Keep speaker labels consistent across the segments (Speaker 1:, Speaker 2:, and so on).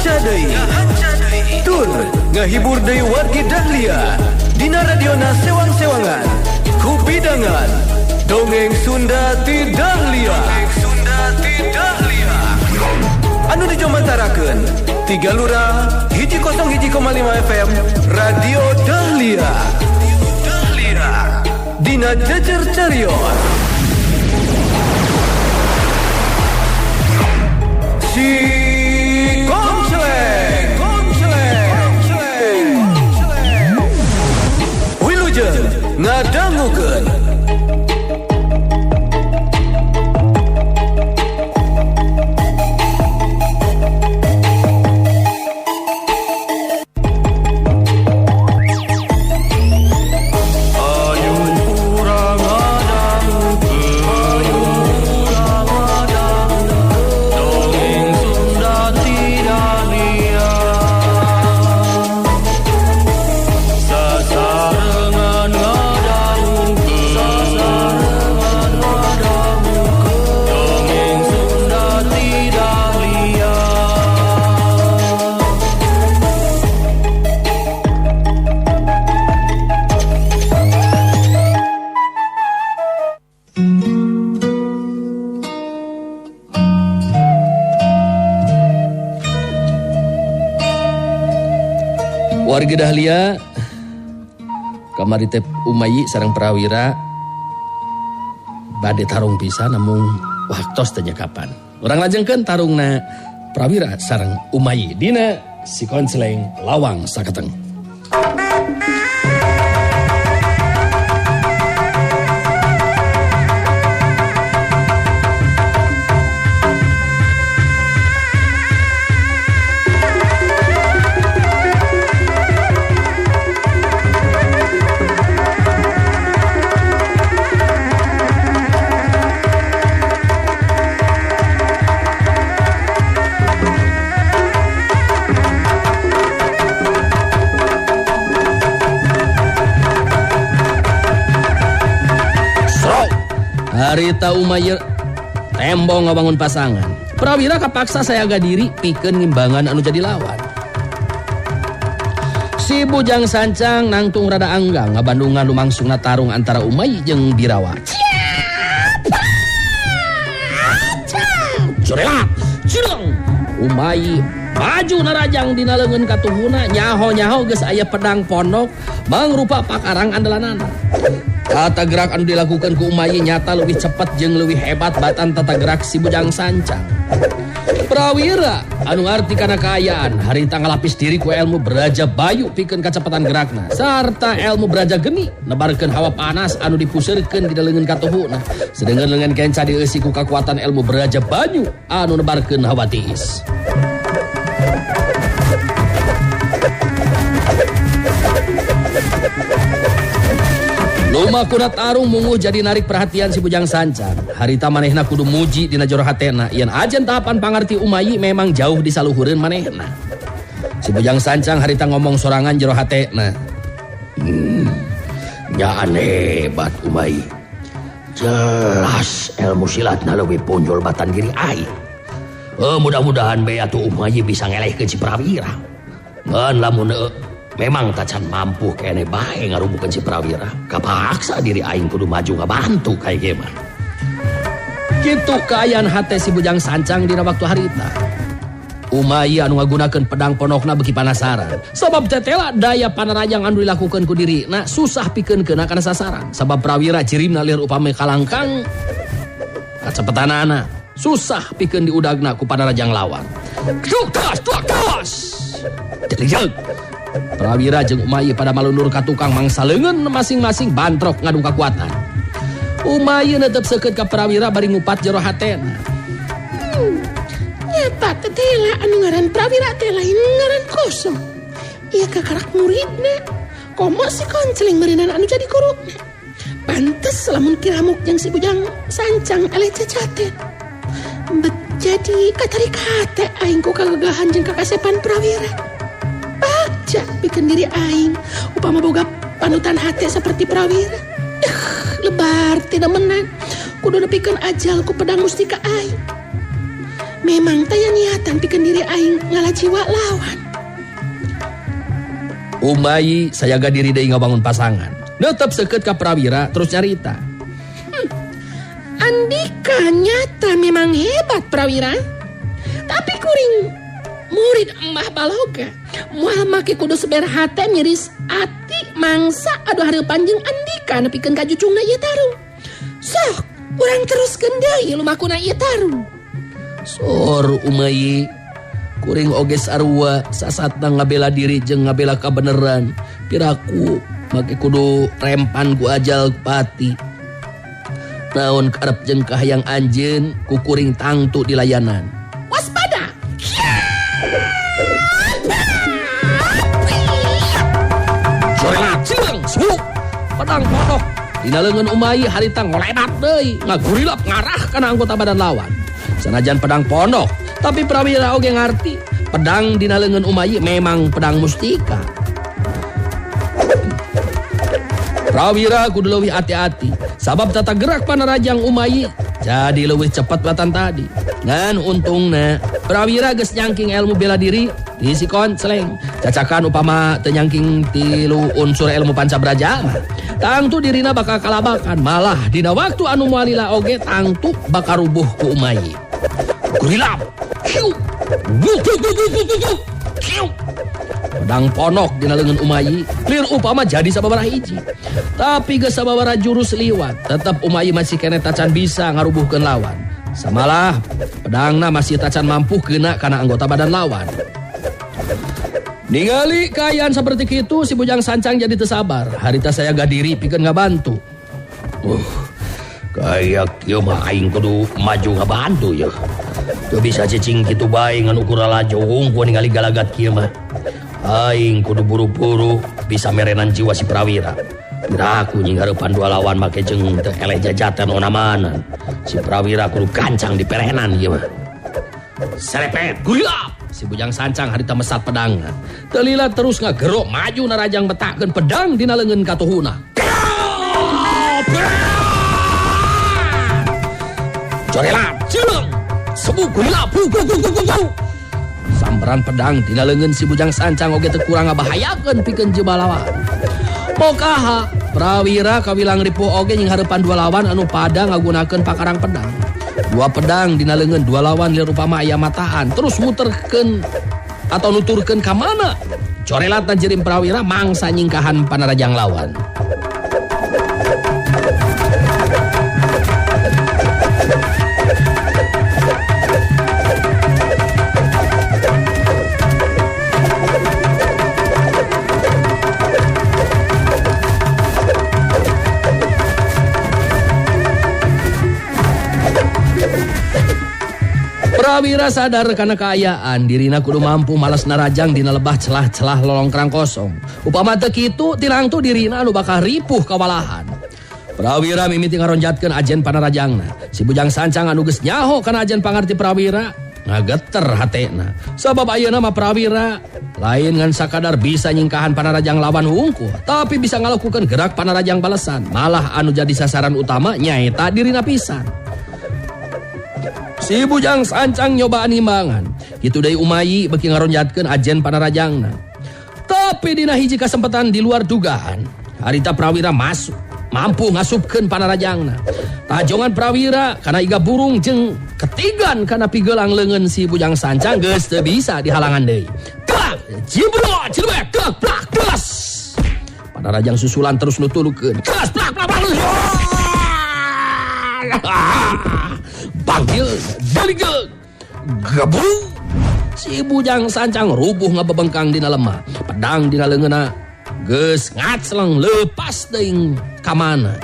Speaker 1: Ngahanca deui. Tur ngahibur deui wargi Dahlia. Dina radiona sewang-sewangan. Kupidangan Dongeng Sunda ti Dahlia. Anu dijomantarakeun tiga lurah 101,5 FM Radio Dahlia. Dina Jejer Carios. Si Konceleng. Wilujeng ngadangukeun.
Speaker 2: Warga Dahlia kamari teh Umayi sareng Prawira bade tarung pisan namung waktos teh kapan. Urang lajengkeun tarungna Prawira sareng Umayi dina Si Konceleng Lawang Saketeng. Harita Umayi tembong ngabangun pasangan. Prawira kapaksa sayaga diri pikeun ngimbangan anu jadi lawan. Si Bujang Sancang nangtung rada anggang ngabandungan lumangsungna tarung antara Umayi jeung Birawa. Curelat, cireng. Umayi maju narajang dina leungeun katuhuna nyaho-nyaho geus aya pedang pondok mangrupa pakarang andalanana. Tata gerak anu dilakukan ku Umayi nyata lebih cepat jeung leuwih hebat batan tata gerak si Bujang Sancang. Prawira anu ngarti kana kaayaan harita ngalapis diri ku ilmu beraja bayu pikeun kacepatan gerakna sarta ilmu beraja geni nebarkeun hawa panas anu dipuseurkeun dina leungeun katuhuna sedengkeun leungeun kenca dieusi ku kakuatan ilmu beraja banyu anu nebarkeun hawa tiis. Lumakuna tarung munguh jadi narik perhatian si Bujang Sancang. Harita manehna kudu muji dina jero hatena yen ajen tahapan pangarti Umayi memang jauh disaluhureun manehna. Si Bujang Sancang harita ngomong sorangan jero hatena. Nyaan hebat Umayi. Jelas ilmu silatna leuwih punjul batan diri aing. Mudah-mudahan bae atuh Umayi bisa ngelehkeun si Prawira. Ngan lamun memang tacan mampu kene bae ngarubukeun si Prawira. Kapaksa diri aing kudu maju ngabantu kae ge mah. Kitu kaayaan hate si Bujang Sancang dina waktu harita. Umayi anu ngagunakeun pedang ponokna beuki panasaran. Sabab tetela daya panarajang anu dilakukeun ku dirina susah pikeun keuna kana sasaran. Sabab Prawira jirimna lieur upami kalangkang kacepetanana susah pikeun diudagna ku panarajang lawan. Duk tas duk tas. Jeleg. Prawira jeung Umayi pada malundur ka tukang mangsa leungeun masing-masing bantrok ngadu kakuatan. Umayi netep seukeut ka Prawira bari ngupat jero hatena.
Speaker 3: Nyata tetela anu ngaran Prawira teh lain ngaran kosong. Ieu kakarak muridna. Komo si Konceleng meureunana anu jadi guruna. Pantes lamun kiramuk jeung si Bujang Sancang eleh cacaten. Bet jadi katarik hate aing ku kagagahan jeung kakasepan Prawira. Bagja pikeun diri aing upama boga panutan hate seperti Prawira. Lebar tidak menang kudu nepikeun ajal ku pedang mustika aing. Memang taya niatan pikeun diri aing ngala jiwa lawan.
Speaker 2: Umayi sayaga diri deui ngabangun pasangan. Netep seukeut ka Prawira terus nyarita.
Speaker 3: Andika nyata memang hebat Prawira. Tapi kuring murid Mbah Baloga moal make kudu seber hate miris ati mangsa aduh hareupan jeung Andika nepikeun ka jucungna ieu tarung. Sok urang teruskeun deui lumakuna ieu tarung.
Speaker 2: Sor Umayi kuring oge sarua sasatna ngabela diri jeung ngabela kabeneran. Piraku make kudu rempan ku ajal pati. Naon karep jeung kahayang anjeun ku kuring tangtu dilayanan.
Speaker 3: Waspada.
Speaker 2: Corelat silang suk pedang pondok dina leungeun Umayi harita ngolebat deui ngagurilap ngarah kana anggota badan lawan. Sanajan pedang pondok tapi Prawira oge ngarti pedang dina leungeun Umayi memang pedang mustika. Prawira kudu leuwih hati-hati sabab tata gerak panarajang Umayi jadi leuwih cepat batan tadi. Ngan untungna Prawira geus nyangking ilmu bela diri di si Konceleng. Cacakan upama teu nyangking tilu unsur ilmu pancabraja mah tangtu dirina bakal kalabakan, malah dina waktu anu moal lila oge tangtu bakal rubuh ku Umayi. Gurilap. Kiu. Gu gu gu gu gu gu. Kiu. Pedang ponok dina leungeun Umayi lir upama jadi sababaraha hiji. Tapi geus sababaraha jurus liwat, tetep Umayi masih keneh tacan bisa ngarubuhkeun lawan. Samalah pedangna masih tacan mampu kena kana anggota badan lawan. Ningali kaayaan seperti kitu si Bujang Sancang jadi teu sabar. Harita saya gadiri pikeun ngabantu. Kaya kieu mah aing kudu maju ngabantu yeuh. Teu bisa cicing kitu bae ngan ukur lalajo hungkul ningali galagat kieu mah. Aing kudu buru-buru bisa merenan jiwa si Prawira. Piraku nying hareupan dua lawan make jeung teu eleh jajatan onamanan. Si Prawira kudu gancang diperenan ieu mah. Serepet gulap. Si Bujang Sancang harita mesat pedangna. Teu lila terus ngagerok maju narajang betakeun pedang dina leungeun katuhuna. Corelat cileung. Sebu gulap gu gu gu gu gu. Samperan pedang dina leungeun si Bujang Sancang oge teu kurang ngabahayakeun pikeun jiwa lawan. Mokaha Prawira kawilang ripuh oge nying hareupan dua lawan anu pada ngagunakeun pakarang pedang. Dua pedang dina leungeun dua lawan lir upama aya mataan terus muterkeun atau nuturkeun ka mana. Corelatna jirim Prawira mangsa nyingkahan panarajang lawan. Prawira sadar karena keayaan dirina kudu mampu malas narajang dina lebah celah-celah lolongkrang kosong. Upama teu kitu tilangtu dirina anu bakal ripuh kawalahan. Prawira mimiti ngaronjatkeun ajen panarajangna. Si Bujang Sancang anu geus nyaho kana ajen pangarti Prawira ngageter hatena. Sabab ayeuna mah Prawira lain ngan sakadar bisa nyingkahan panarajang lawan hungkul, tapi bisa ngalakukeun gerak panarajang balesan. Malah anu jadi sasaran utama nyaeta dirina pisan. Si Bujang Sancang nyobaan imbangan. Kitu deui Umayi beuki ngaronjatkeun ajen panarajangna. Tapi dina hiji kasempatan di luar dugaan, harita Prawira masuk mampu ngasupkeun panarajangna. Tajongan Prawira kana iga burung jeung ketigan kana pigelang leungeun si Bujang Sancang geus teu bisa dihalangan deui. Dak, jibro, cilebek, dak, plak, das. Panarajang susulan terus nutulukeun. Das, plak, plak, plak. Bangkil, baligel, gabung. Si Bujang Sancang rubuh ngabebengkang dina lemah. Pedang dina leungeunna geus ngacleng lepas teuing ka mana.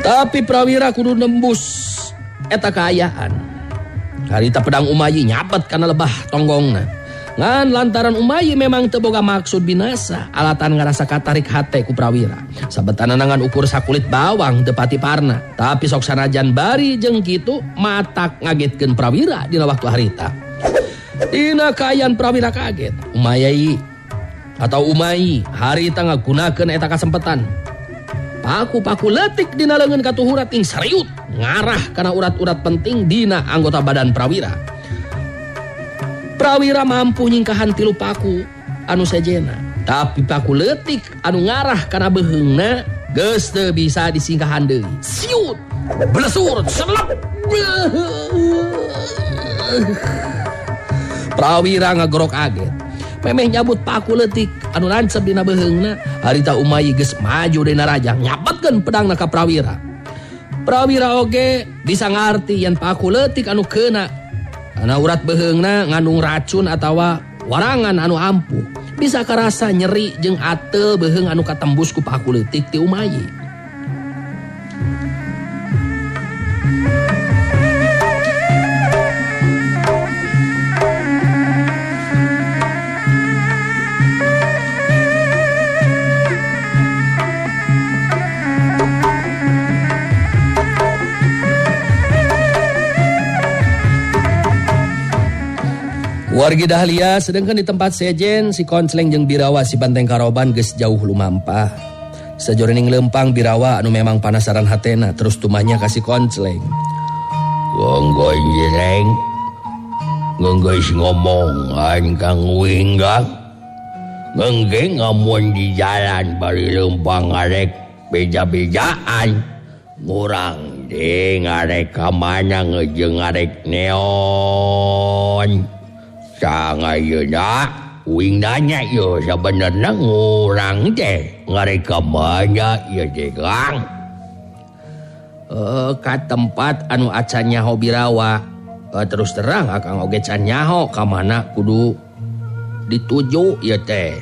Speaker 2: Tapi Prawira kudu nembus eta kaayaan. Harita pedang Umayi nyabet kana lebah tonggongna. Ngan lantaran Umayi memang teu boga maksud binasa, alatan ngarasa katarik hate ku Prawira. Sabetana ngan ukur sakulit bawang teu pati parna, tapi sok sanajan bari jeung kitu matak ngagetkeun Prawira dina waktu harita. Dina kaayaan Prawira kaget, Umayi atau Umayi harita ngagunakeun eta kasempetan. Paku-paku leutik dina leungeun katuhura ting seriut ngarah kana urat-urat penting dina anggota badan Prawira. Prawira mampu nyingkahan 3 paku anu sejena, tapi paku leutik anu ngarah kana beuheungna geus teu bisa disingkahan deui. Siut, blesur, selep. Prawira ngagorok kaget. Memeh nyabut paku leutik anu nancep dina beuheungna, harita Umayi geus maju dina rajang nyabetkeun pedangna ka Prawira. Prawira oge bisa ngarti yen paku leutik anu keuna kana urat beuheungna ngandung racun atawa warangan anu ampuh. Bisa karasa nyeri jeung atel beuheung anu katembus ku paku leutik ti Umayi. Wargi Dahlia sedangkan di tempat sejen si Koncleng jeung Birawa si Banteng Karoban geus jauh lumampah. Sajroning lempang Birawa anu memang panasaran hatena terus tumanya ka si Koncleng.
Speaker 4: Gonggoy jireng. Gonggoy ngomongan Kang Winggang. Ngengge ngamun di jalan bari lempang ngarek beja-bejaan. Ngurang de ngarek ka mana ngejeung ngarek neon. Sang ayeuna uing nanya ieu sabenerna ngurang teh ngarek ka mana ieu teh Kang?
Speaker 2: Ka tempat anu acan nyaho Birawa. Terus terang akang oge can nyaho ka mana kudu dituju ieu teh.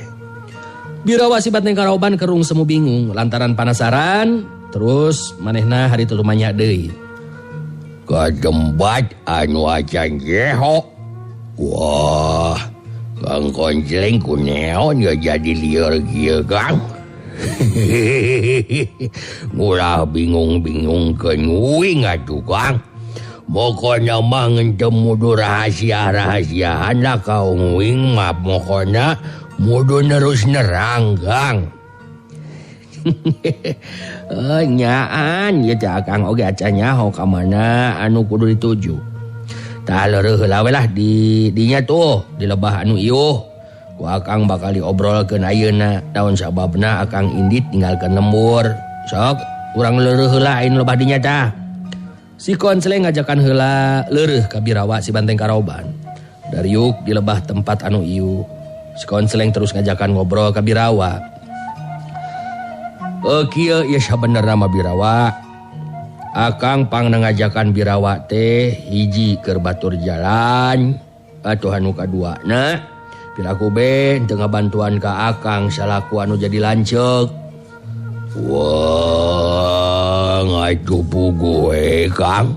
Speaker 2: Birawa si Banteng Karoban kerung semu bingung lantaran panasaran terus manehna hari teu lumanya deui.
Speaker 4: Ka tempat anu acan nyaho. Wah, Kang Koncleng kuneon ya jadi liar kieu Kang. Ngulah bingung-bingung keun uing atuh Kang. Pokona mah ngentem mudu rahasia-rahasiaan lah kau uing mah pokona mudu nerus nerang Kang.
Speaker 2: Nyaan ya teh Akang oge acan nyaho ka mana anu kudu dituju. Tah leureuh heula we lah di dinya tuh di lebah anu iuh. Ku Akang bakal diobrolkeun ayeuna daun sababna Akang indit ninggalkeun lembur. Sok urang leureuh heula ayeuna lebah dinya tah. Si Koncleng ngajakan heula leureuh ka Birawa si Banteng Karoban. Dariuk di lebah tempat anu iuh. Si Koncleng terus ngajakan ngobrol ka Birawa. Kieu ieu sabenerna mah Birawa. Akang pangna ngajakan Birawa teh hiji keur batur jalan atuh anu kaduana piraku be teu ngabantuan ka Akang salaku anu jadi lanceuk.
Speaker 4: Wah, ngacupu gue Kang.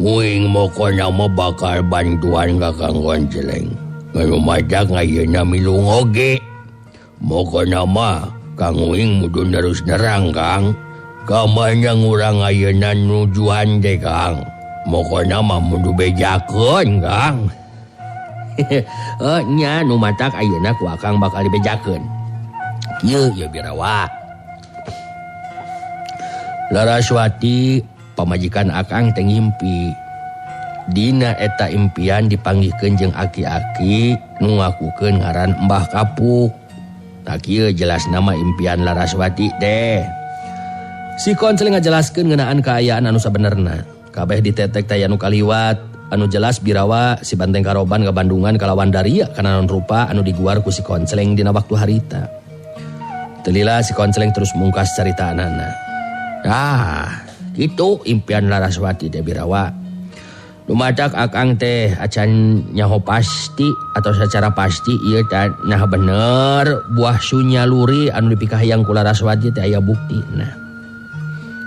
Speaker 4: Nguing mokona mah bakal bantuan ka Kang Koncleng. Nganu madak ayeuna milu oge. Mokona mah Kang Uing mudu nerus nerang Kang. Kamana ngurang ayeuna nujuan teh Kang. Mokona mah mudu bejakeun Kang.
Speaker 2: Nya nu matak ayeuna ku Akang bakal dibejakeun. Kieu ye Birawa. Laraswati pamajikan Akang teh ngimpi. Dina eta impian dipanggihkeun jeung aki-aki nu ngakukeun ngaran Mbah Kapuk. Tah kieu jelas nama impian Laraswati teh. Si Koncleng ngajelaskeun ngeunaan kaayaan anu sabenerna. Kabeh ditetek teh anu kaliwat, anu jelas Birawa si Banteng Karoban ka Bandungan kalawan daria kana naon rupa anu diguar ku si Koncleng dina waktu harita. Telila si Koncleng terus mungkas caritaanana. Ah, kitu impian Laraswati teh Birawa. Lumadak Akang teh acan nyaho pasti atau secara pasti ieu teh nah bener buah sunyaluri anu dipikahayang ku Laraswati teh aya buktina.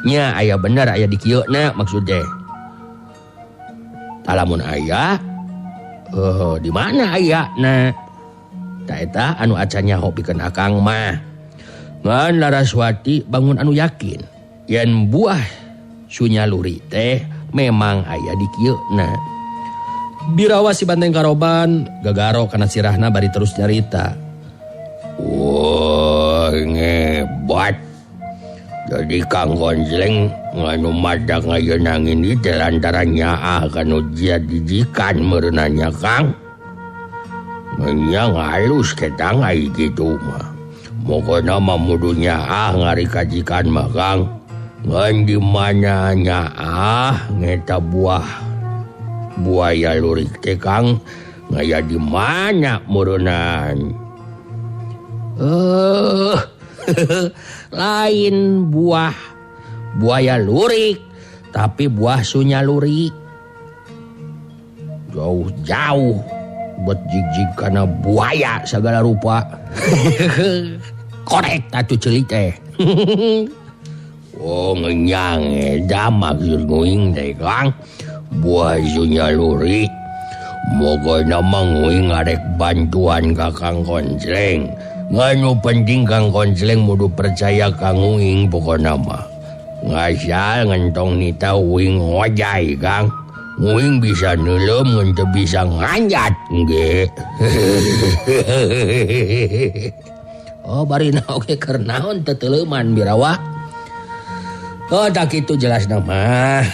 Speaker 2: Nya aya bener aya di kieu na maksud teh. Lamun aya di mana aya na? Ta eta anu acan nyaho pikeun Akang mah. Ngan Laraswati bangun anu yakin yen buah sunyaluri teh memang aya di kieu na. Birawa si Banteng Karoban gagaro kana sirahna bari terus nyarita.
Speaker 4: Wah, ngebat. Jadi Kang Gonjleng nganu madak ayeuna ngini teh lantaran nyaah kanu dijikan meureunanya Kang. Nya halus ketang ai kitu mah. Pokona mah mudu nyaah ngarikajikan mah Kang. Ngan di mana nyaah ngeta buah buaya lurik teh Kang ngaya di mana meureunaan.
Speaker 2: Lain buah buaya lurik tapi buah sunyaluri. Jauh-jauh buat jig-jig karena buaya segala rupa. Korek atuh ceuli teh.
Speaker 4: Oh ngenyang eta maksud nguing teh Kang. Buah sunyaluri. Moga mah nguing arek bantuan ka Kang Koncleng. Nganu penting Kang Koncleng mudu percaya ka nguing pokona mah. Ngasal ngentong nita uing ngojai Kang. Nguing bisa neuleum ngan teu bisa nganjat nggih.
Speaker 2: Oh barina oge keur naon teu teuleuman Birawa. Oh tak kitu jelasna mah.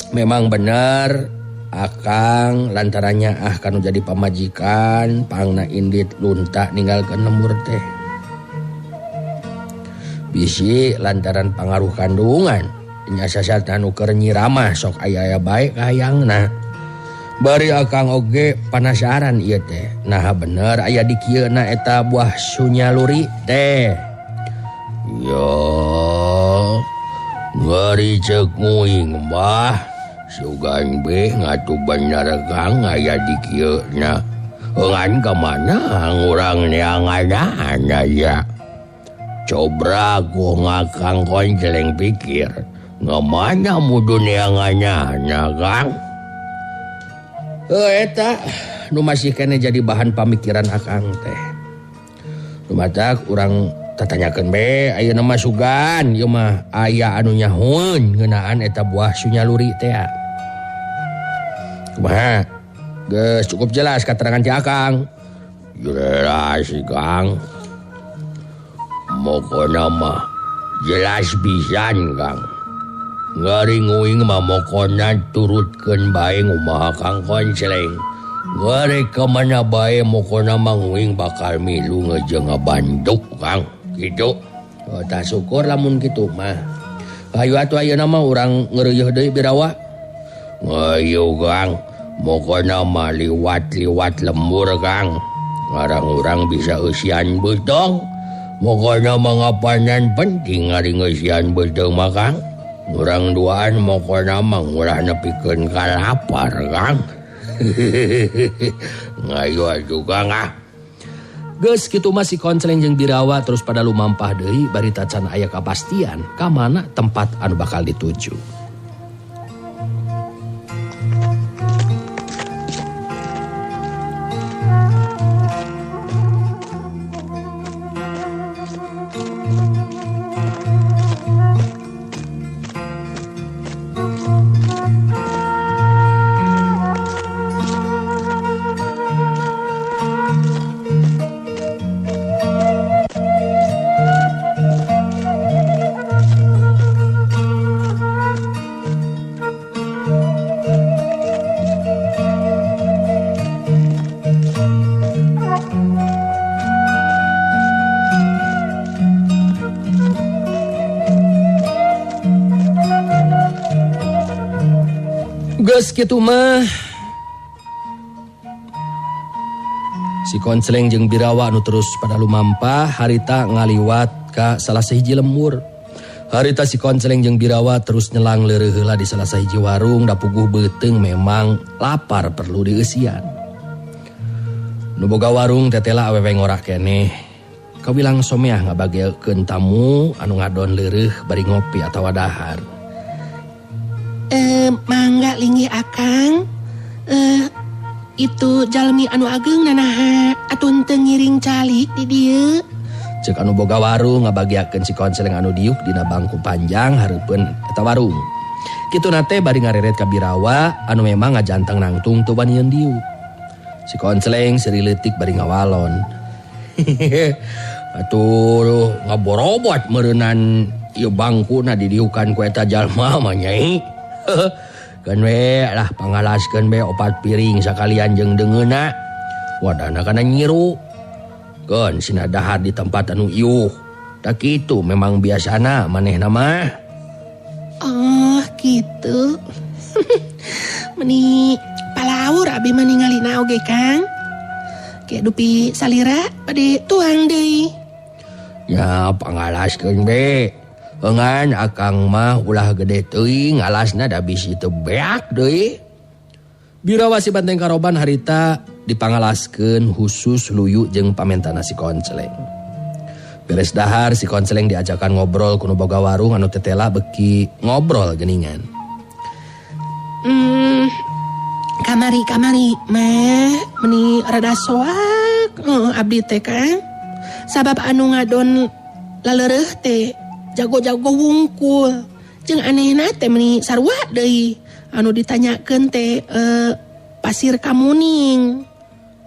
Speaker 2: Memang bener Akang lantarannya ah kanu jadi pamajikan pangna indit lunta ninggalkeun lembur teh. Bisi lantaran pangaruh kandungan nya sasatna nu keur nyiramah sok aya-aya bae kahayangna. Bari Akang oge panasaran ieu teh. Naha bener aya di kieu na eta buah sunyaluri teh.
Speaker 4: Yo ngari ceuk nguing mah. Sugan be ngatu bener Kang aya di kieu na. Ngan ka mana urang neangan aya. Cobra ku ngakang Koncleng pikir. Ngamana mudu neanganna Kang?
Speaker 2: Eta nu masih kene jadi bahan pamikiran Akang teh. Nu matak urang tatanyakeun be ayeuna mah sugan ieu mah aya anu nyahoeun ngeunaan eta buah sunyaluri teh. Kumaha? Geus cukup jelas katerangan ti Akang.
Speaker 4: Jelas Kang. Mokona mah jelas pisan Kang. Ngari nguing mah mokona turutkeun bae ngumaha Kang Koncleng. Ngari ka mana bae mokona mah nguing bakal milu ngejeung ngabantuk Kang. Kitu.
Speaker 2: Oh, tah syukur lamun kitu mah. Hayu atuh ayeuna mah urang ngeureuyeh deui Birawa.
Speaker 4: Ngayu Kang, mokona mah liwat-liwat lembur Kang. Ngarang urang bisa eusian beuteung. Mokona mah ngapanan penting ari ngeusian beuteung mah Kang. Urang duaan mokona mah ulah nepikeun ka lapar Kang. Ngayu atuh Kang ah.
Speaker 2: Geus kitu mah si Koncleng jeung Birawa terus pada lumampah deui bari tacan aya kapastian ka mana tempat anu bakal dituju. Geus kitu mah si Koncleng jeung Birawa nu terus pada lumampah harita ngaliwat ka salah sahiji lembur. Harita si Koncleng jeung Birawa terus nyelang leureuh heula di salah sahiji warung da puguh beuteung memang lapar perlu dieusian. Nu boga warung tetela awewe ngorah keneh. Kawilang someah ngabagekeun tamu anu ngadon leureuh bari ngopi atawa dahar.
Speaker 3: Mangga linggih Akang. Itu jalmi anu ageng nanaha atuh teu ngiring calik di dieu.
Speaker 2: Ceuk anu boga warung ngabagiakeun si Koncleng anu diuk dina bangku panjang hareupeun eta warung. Kitu nate bari ngareret ka Birawa anu memang ngajantang nangtung teu wanian diuk. Si Koncleng seuri leutik bari ngawalon. Atuh ngaborobot meureunnan
Speaker 4: Ieu bangkuna didiukan ku eta jalma mah Nyai. Keun we lah pangalaskeun be opat piring sakalian jeung deungeunna. Wadahna kana nyiru. Keun sina dahar di tempat anu iuh. Tak kitu memang biasana manehna mah.
Speaker 3: Oh, gitu. Meni palaur abi mah ningalina oge Kang. Ke dupi salira bade tuang deui.
Speaker 4: Ya pangalaskeun be. Ngan akang mah ulah gede teuing alasna da bisi teu beak deui.
Speaker 1: Birawa si Banteng Karoban harita dipangalaskeun khusus luyu jeung pamentana si Konceleng. Beres dahar si Konceleng diajakan ngobrol ku nu boga warung anu tetela beki ngobrol geuningan.
Speaker 3: Kamari mah meni rada soak abdi teh Kang. Sabab anu ngadon laleureeh teh jago-jago wungkul. Jeung anehna teh meni sarua deui anu ditanyakeun teh Pasir Kamuning.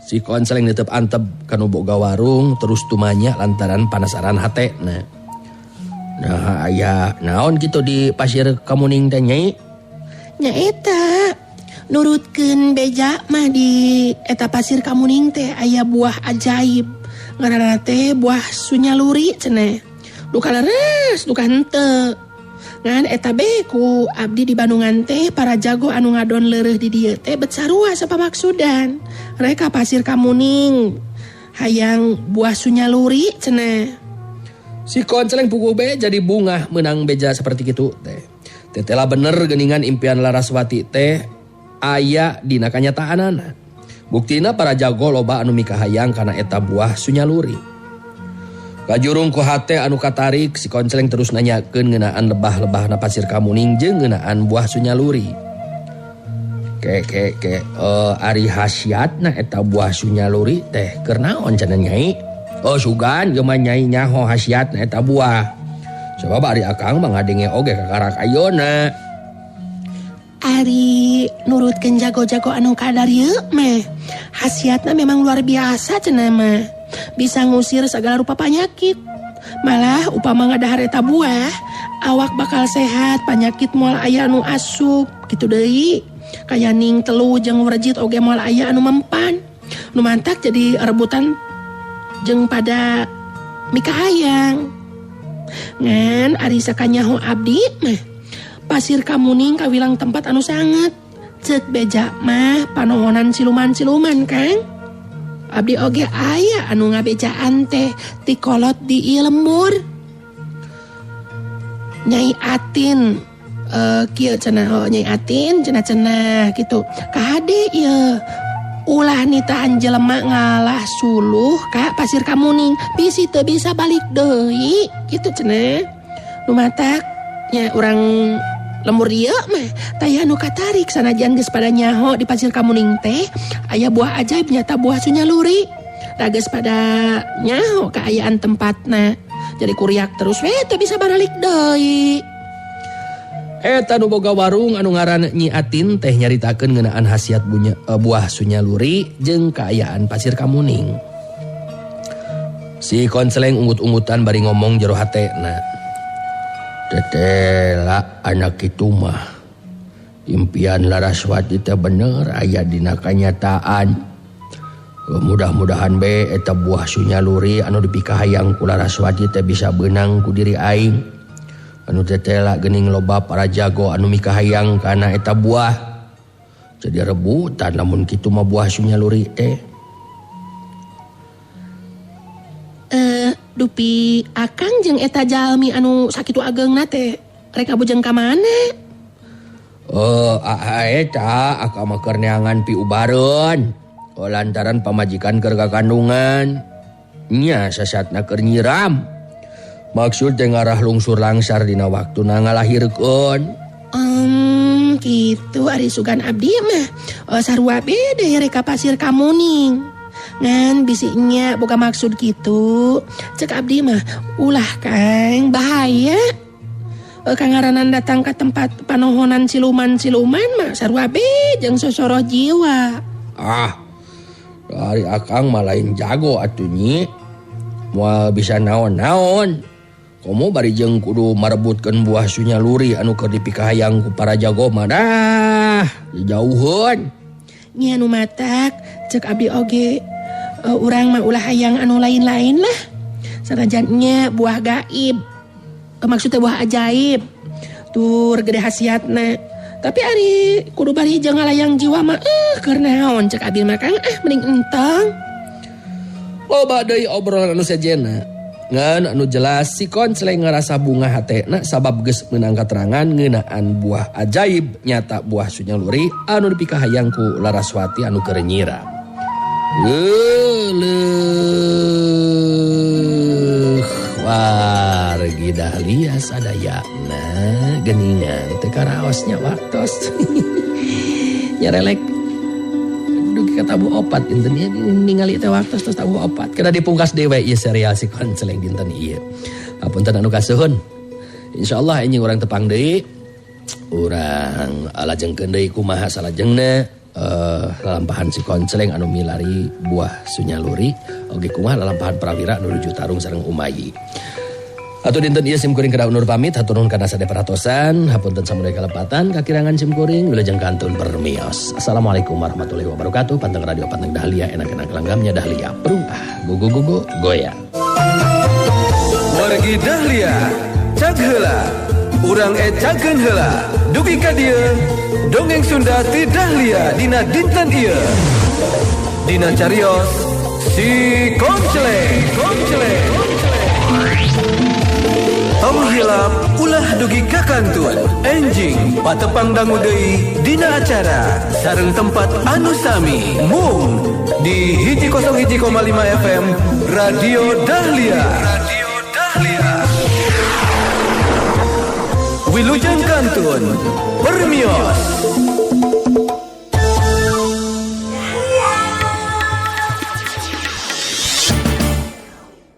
Speaker 1: Si Konceleng netep antep kanu boga warung terus tumanya lantaran panasaran hatena.
Speaker 4: Nah aya naon kitu di Pasir Kamuning teh Nyai?
Speaker 3: Nya eta nurutkeun beja mah di eta Pasir Kamuning teh aya buah ajaib. Ngaranna teh buah sunyaluri cenah. Duka leres, duka henteu. Ngan eta be ku abdi di Bandungan teh para jago anu ngadon leureuh di dieu teh bet sarua sapamaksudan. Reka Pasir Kamuning hayang buah sunyaluri cenah.
Speaker 1: Si Konceleng puguh be jadi bungah menang beja seperti kitu teh. Tetela bener geuningan impian Laraswati teh aya dina kanyataanana. Buktina para jago loba anu mikahayang kana eta buah sunyaluri. Kajurung ku hate anu katarik si Konceleng terus nanyakeun ngeunaan lebah-lebahna Pasir Kamuning jeung ngeunaan buah sunyaluri. Ke ke ke ari khasiatna eta buah sunyaluri teh keur naon cenah Nyai? Oh sugan ieu mah Nyai nyaho khasiatna eta buah. Sabab ari akang mah ngadenge oge kakarak ayeuna.
Speaker 3: Ari nurutkeun jago-jago anu kadar ieu mah khasiatna memang luar biasa cenah mah. Bisa ngusir segala rupa penyakit. Malah upama ngadahar eta buah, awak bakal sehat, penyakit moal aya anu asup kitu deui. Kaya ning telu jeung werjit oge moal aya anu mempan. Nu mantak jadi rebutan jeung pada mikahayang. Ngan ari sakanyaho abdi mah Pasir Kamuning kawilang tempat anu sanget. Ceuk beja mah panohonan siluman-siluman Kang. Abdi oge aya anu ngabejaan teh tikolot di ieu lembur. Nyai Atin kieu cenah, oh, Nyai Atin cenah-cenah kitu. Kahade ieu ulah nitahan jelema ngalah suluh ka Pasir Kamuning bisi teu bisa balik deui kitu cenah. Nu matak nya urang lembur dieu mah taya nu katarik sanajan geus pada nyaho di Pasir Kamuning teh aya buah ajaib nyata buah sunyaluri. Da geus pada nyaho kaayaan tempatna. Jadi kuriak terus we teu bisa baralik deui.
Speaker 1: Eta nu boga warung anu ngaran Nyi Atin teh nyaritakeun ngeunaan khasiat buah sunyaluri jeung kaayaan Pasir Kamuning. Si Konceleng unggut-unggutan bari ngomong jero hatena.
Speaker 4: Tetela anak itu mah impian Laraswati teh bener aya dina kanyataan. Mudah-mudahan be eta buah sunyaluri anu dipikahayang ku Laraswati teh bisa beunang ku diri aing. Anu tetela geuning loba para jago anu mikahayang kana eta buah. Jadi rebutan lamun kitu mah buah sunyaluri teh.
Speaker 3: Dupi akang jeung eta jalmi anu sakitu ageungna teh rek ngabujeng ka mana?
Speaker 4: Oh, eta akang mah keur neangan piubareun. Oh, lantaran pamajikan keur kakandungan. Nya sasatna keur nyiram. Maksud teh ngarah lungsur langsar dina waktuna ngalahirkeun.
Speaker 3: Kitu ari sugan abdi mah. Oh, sarua bede rek ka Pasir Kamuning. Ngan bisinya boga maksud gitu. Cek abdi mah ulah Kang bahaya. Kangaranan datang ke tempat panohonan siluman-siluman mah sarua be jeung sosoroh jiwa.
Speaker 4: Ah, dari akang mah lain jago atuh Nyi. Moal bisa naon-naon.
Speaker 1: Komo bari jeung kudu marebutkeun buah sunyaluri anu keur dipikahayang ku para jago mah dah jauheun.
Speaker 3: Nya nu matak cek abdi oge urang mah ulah hayang anu lain-lain lah. Sanajan nya buah gaib. Maksudnya buah ajaib. Tur gede khasiatna. Tapi ari kudu bari jeung ngalayang jiwa mah keur naon cek abdi mah Kang mending entong.
Speaker 1: Loba deui obrolan anu sejenna. Ngan anu jelas si Konceleng ngarasa bunga hatena sabab geus meunang katerangan ngeunaan buah ajaib nyata buah sunyaluri anu dipikahayang ku Laraswati anu keur nyiram. Leuh wargi Dahlia sadayana geuningan teu karaosnya waktos. Nyarelek dugi ka tabuh opat dinten ieu ningali teh waktos tos tabuh opat. Kena dipungkas dewe ieu serial si Konceleng dinten ieu. Hapunten anu kasuhun. Insyaallah anjing urang tepang deui. Urang lajengkeun deui kumaha salajengna lalampahan si Konceleng anu milari buah sunyaluri oge kumaha lalampahan Prawira anu nuju tarung sareng Umayi. Atuh dinten ieu sim kuring kedah undur pamit hatur nuhun kana sadaya perhatosan hapunten samudaya kalepatan kakirangan sim kuring wilujeng kantun permios. Assalamualaikum warahmatullahi wabarakatuh. Panteng radio panteng Dahlia enak-enak langgamnya Dahlia. Prung ah gugu gugu goyang.
Speaker 5: Wargi Dahlia cag heula urang ecakeun heula dugi ka dieu dongeng Sunda ti Dahlia dina dinten ieu. Dina carios si Konceleng. Konceleng. Tong hilap ulah dugi ka kantun enjing patepang dangu deui dina acara sareng tempat anu sami mung di 101,5 FM Radio Dahlia. Radio Dahlia. Wilujeng kantun permios.